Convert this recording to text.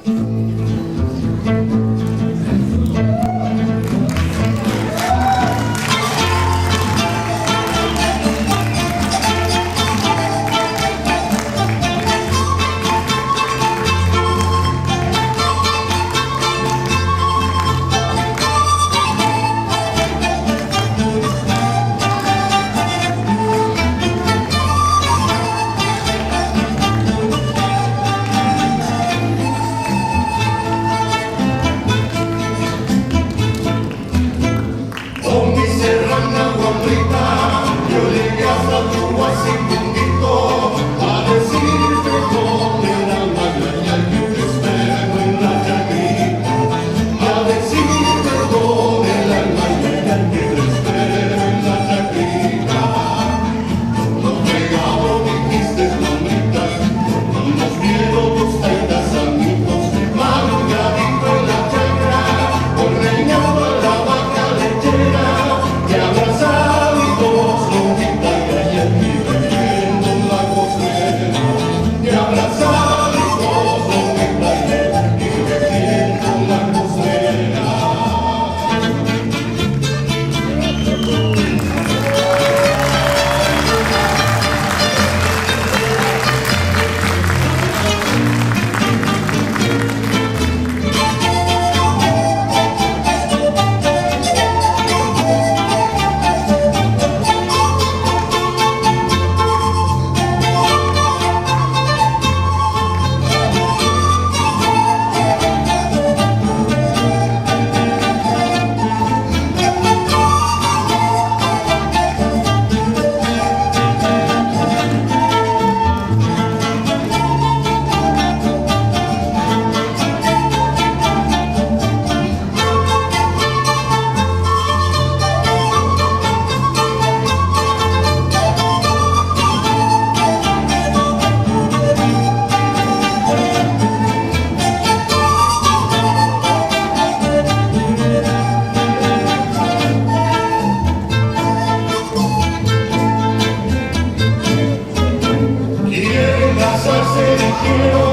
Con mi serrana guambrita, yo llegué hasta tu huasipunguito a decirte con el alma ñañay que te espero en la chacrita. A decirte con el alma ñañay que te espero en la chacrita. Cuando pegado dijiste mamita, cuando nos vieron tus taitas amigos, madrugadito en la chacra, ordeñando a la vaca lechera, que abrazaditos lomita y ayer y bebiendo la costrera, que abrazaditos lomita y bebiendo la costrera. Quieren casarse, dijeron.